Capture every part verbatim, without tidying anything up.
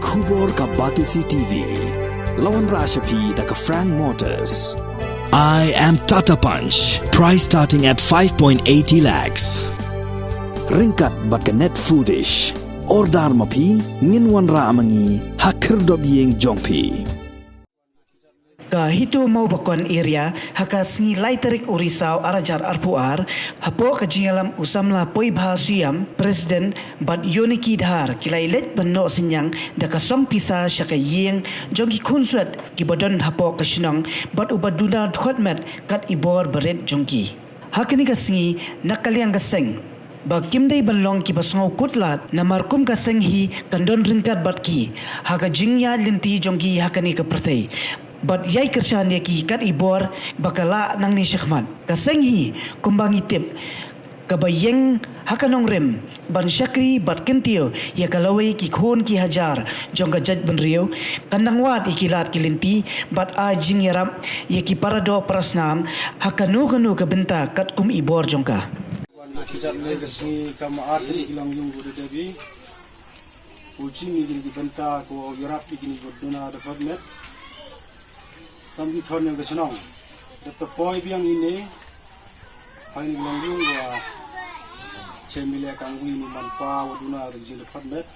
Khubor ka Batesi T V. La wanrah sha phi da ka Frank Motors. I am Tata Punch. Price starting at five point eighty lakhs. Ryngkat bad ka Net Foodish. Order ma phi, ngin wanrah ma ngi ha khyrdop ïing jong phi. Ka Hito Mawbakon area ha ka sngi lai tarik u Risaw ar hajar arphew ar, hapoh ka jingïalam u samla Poibha Suiam, President, bad Yoniki Dhar, ki la ïaleit ban noh synñiang da ka song pisa sha ka ïing jong ki khunswet kiba don hapoh ka shnong bad uba duna dkhot met kat i bor barit jong ki. Ha kane ka sngi, na ka liang ka seng, ba kim dei ban long kiba sngew kut lad, namar kum ka seng hi kan don ryngkat bad ki ha ka jingïaid lynti jong ki ha kane ka pyrthei, bad ïai kyrshan ïa ki kat i bor ba ka lah nangne shakhmat. Ka seng hi, kumba ngi tip, kaba ïeng ha ka nongrim ban shakri bad kyntiew ïa ka lawei ki khun ki hajar jong ka jaitbynriew, kan nang wad ïa ki lad ki lynti bad ai jingïarap ïa ki paradoh parasnam ha kano kano ka bynta katkum i bor jong ka. Wan ki jat ne ka sngi ka ma ar ki long yung gu de debi. Ku chim ïa kine ki bynta, ku ïarap ïa kine ki duna da khot met. Kam ki khon ïa ka chnong. Da ta poi biang ine. Hai ni long yung wa. Chem ile kam wi ni man pa wa duna da jin da khot met.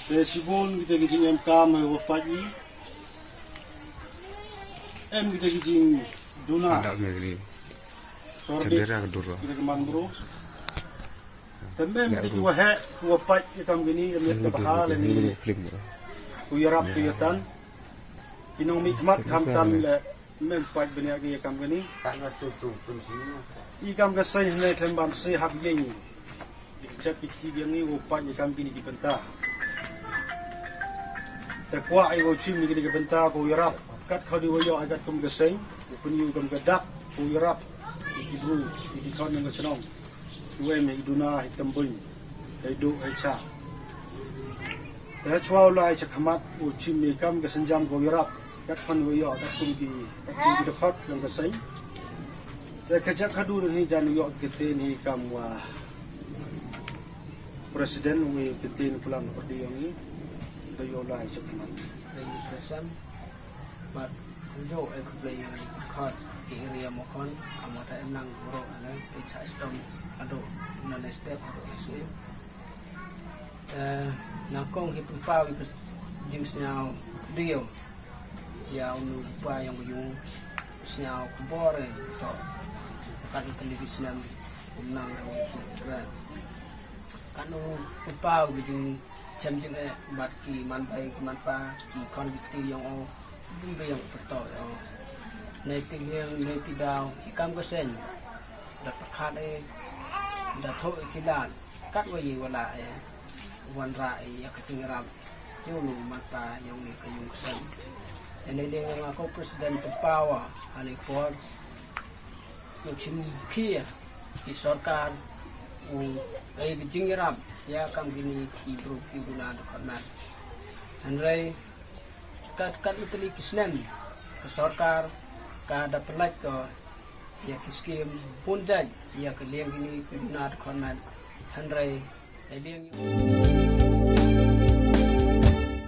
Te sibun kita ki jing em kam hai wa pa i. Em kita ki jing duna. Ada me ni. Tor de. Chandra ka dur. Kita ki man bro. Te mem ki wa heh, ki wa pait ïa kam kini, ïa met ka baha lane. Ku ïarap, ku ïatan. Ki nongmihkhmat khamtam leh mem pait bniah ki ïa kam kini. Ïa kam ka seng ne khlem ban seh hap ïeng. Ïa ka jait ki kti biang ngi wa pait ïa kam kini ki bynta. Te kwah ïa wa chim ïa kini ki bynta, ku ïarap. Kat khoni wa ïoh ïa kat kum ka seng, u pynïu kam ka dak, ku ïarap. Ïa ki bru, ïa ki khon ïa ka chnong. Wei me i duna, i tymbuin, i duh, i cha. Te chwa u lai cha khmat u chim me kam ka senjam ko ïarap. Kat khon u ïoh, kat kum ki, kat kum ki dkhot, yang ka seng. Te ka jak khadu ni jan u ïoh ka ten hi kam wa. President u me ka ten pulang ko di yang ni. Ka ïoh lai cha khmat. President. Bad kumjuh e khublei ïa ka khot ki area Mawbakon, ka mata em nang bro ane, i cha stom ado, nane step ado sini. Eh, nang kong hi pynpaw ïa ka jingsngew dei ïa unu pa ïong ïong sngew khubor eh, to. Kat u teli ki snem, um nang rawi ki kren. Kan u pynpaw ki jing chem jingeh bad ki man bai ki man pa, ki khon ki kti ïong o, bun ba ïong pyrto ïong o. Nei ti liang, nei ti daw, i kam ka seng. Da pyrkhat e, da thoh e ki lad, kat wa ye wa la e, wanrah e ïa ka jingïarap, ïong nu man pa, ïong ni ka ïong ka seng. Ene liang ïong a ko president pynpaw, ani por, u chim khia, i sorkar, u, e ka jingïarap, ïa kam kini ki bru ki duna da khot met. Hynrei, kat, kat u teli ki snem, ka sorkar, ka da pynlait ko, ïa ki skim, bun jait, ïa ka liang kini ki duna da khot met. Hynrei, e liang